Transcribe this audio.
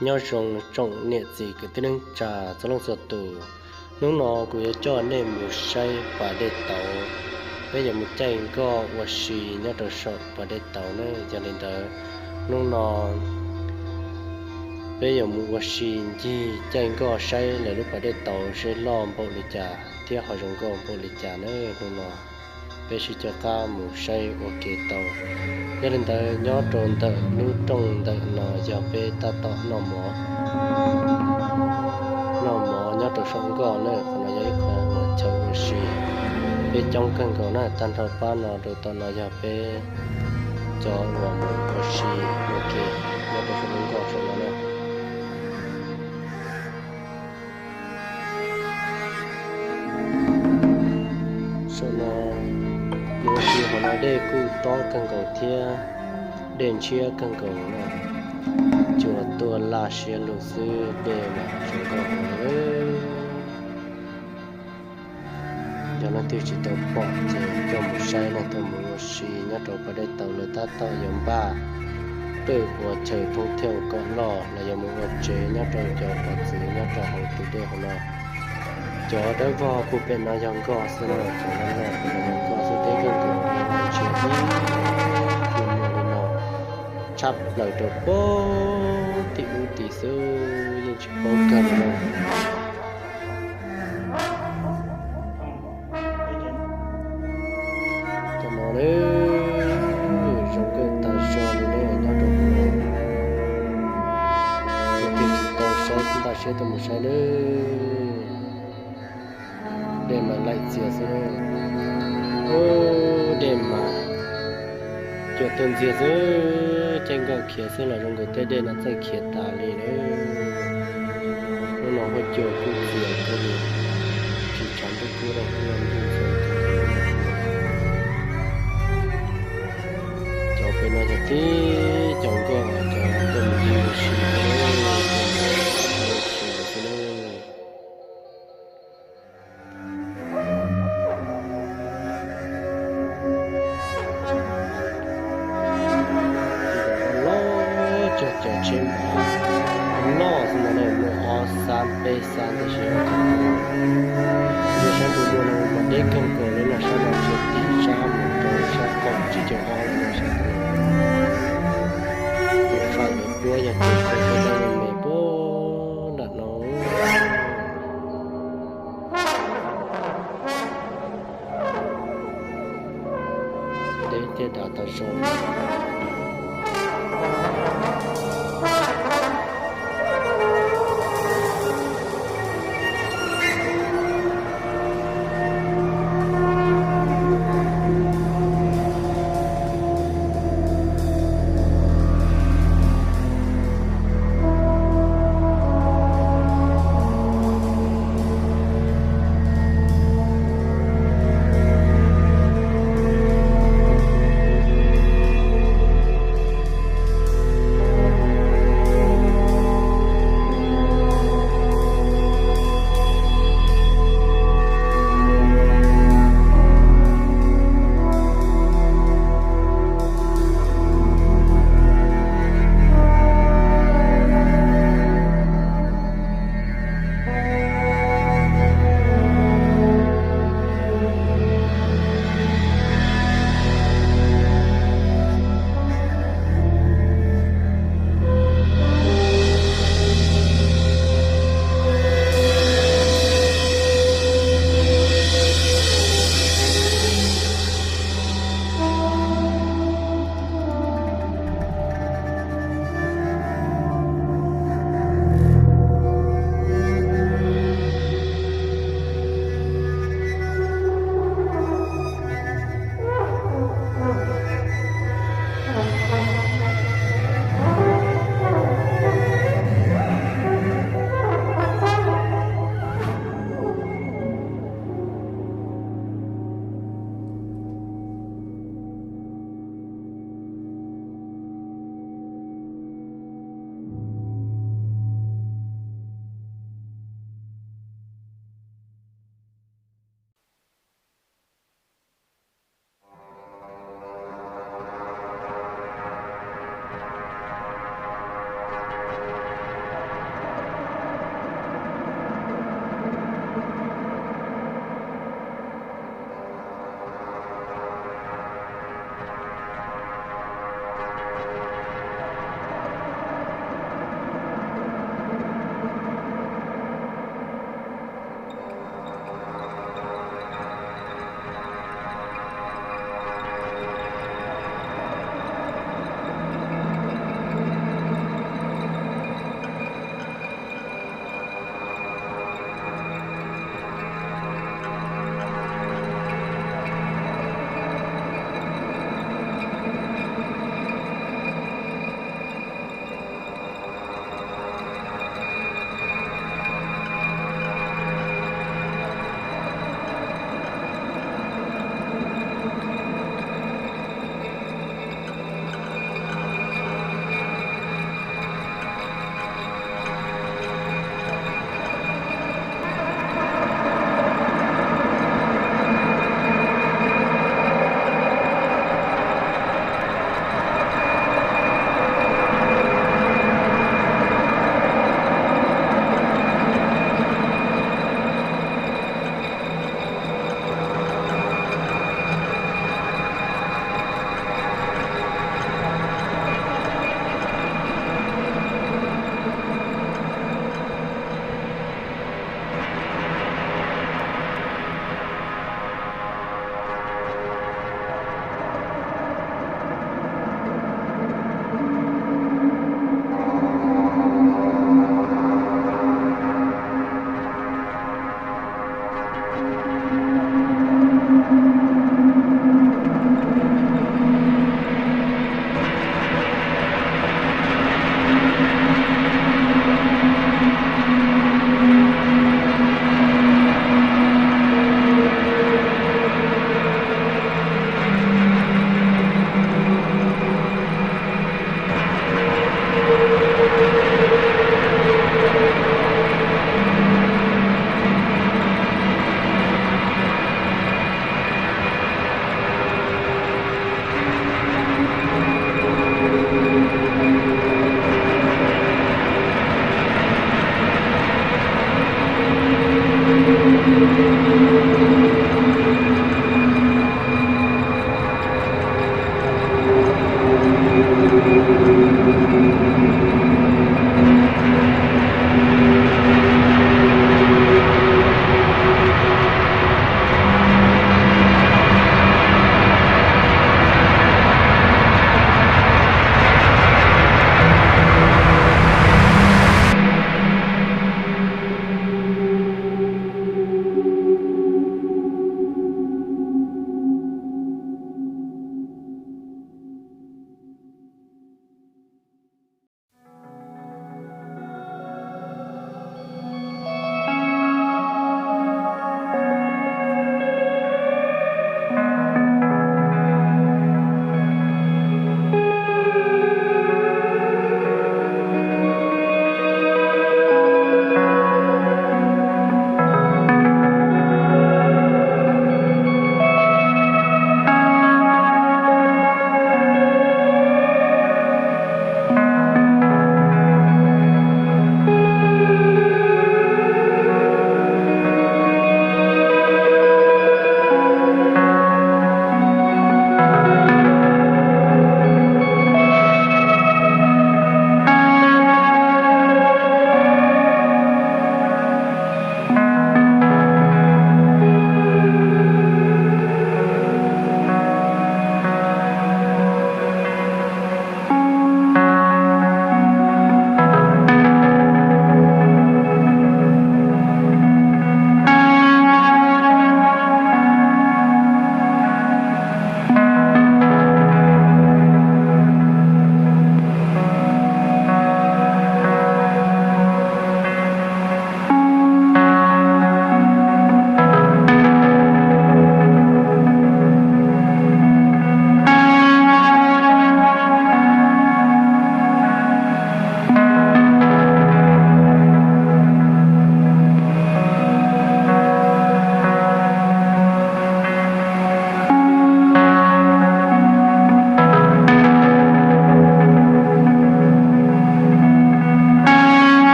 Nyob zoo tsoom niam txiv kwv tij neej tsa txhua leej txhua tus. Hnub no kuv yuav coj nej mus saib pas dej tauv. Peb yuav mus caij nkoj ua si nyob rau saum pas dej tauv na. Yog li ntawd, hnub no peb yuav mus ua si ncig caij nkoj saib lawv lub pas dej tauv seb loj npaum li cas thiab ho zoo nkauj npaum li cas na. Hnub no peb sib coj qab mus saib ua ke tau. Yog li ntawd, nyob rau ntawm lub rooj ntawm no yog peb tab tom noj mov, noj mov nyob rau saum nkoj na. Qhov no yog ib qho uas chaw ua si, peb coob kawg nkaus na. Tag nrho pab no rau tom no yog peb cov uas mus ua si ua ke nyob rau saum lub nkoj saum no na. Saum no mus ua si hauv no dej kuj tob kawg nkaus thiab, dej ntshiab kawg nkaus na. Cua tuaj laj siab lug xwb, dej mas zoo nkauj heev li. Yog leej twg tsis tau pom ces coj mus saib na, tuaj mus ua si nyob rau pas dej tauv lawv tab tom yuav npaj pawj ua chaw thoob thiaj kom loj los yuav mus ua tsev nyob rau cov qhov txwv nyob rau hauv tus dej hauv no. Cov dawb vog puag pem no yog nkoj xwb na, cov loj loj puag pem no yog nkoj xwb, deb kawg nkaus, tsis muaj li no, tshab plaws rau puag tim ub tim xwb, yeej tsis paub kawg li na. Tam no na, zoo nkauj tas zog li na, nyob rau hauv no. Tus twg tsis tau saib npaj siab tuaj mus saib na. Dej mas laim txias xwb na. Ub, dej mas cua tuaj ntxiag xwb, caij nkoj khiav xwb los zoo nkaus tej dej no txawj khiav tas li na. Hnub no huab cua kuj txias kawg li, tsis tshav ntuj kub rau hnub no ntuj ntxhov kawg li. Cov pem no yog tib cov nkoj, cov nkoj mus ncig ua si xwb na, ua si xwb na. Loj tsuag cov tsheb npav loj xwb no na, muaj ob xab peb xab tab sis cov nyob sab ntuj muaj no mas deb kawg nkaus li no, sab no tsis tim sab mus rau sab kaum tsib caug ob lawm no sab tus. Tus fam lawv puab yog tus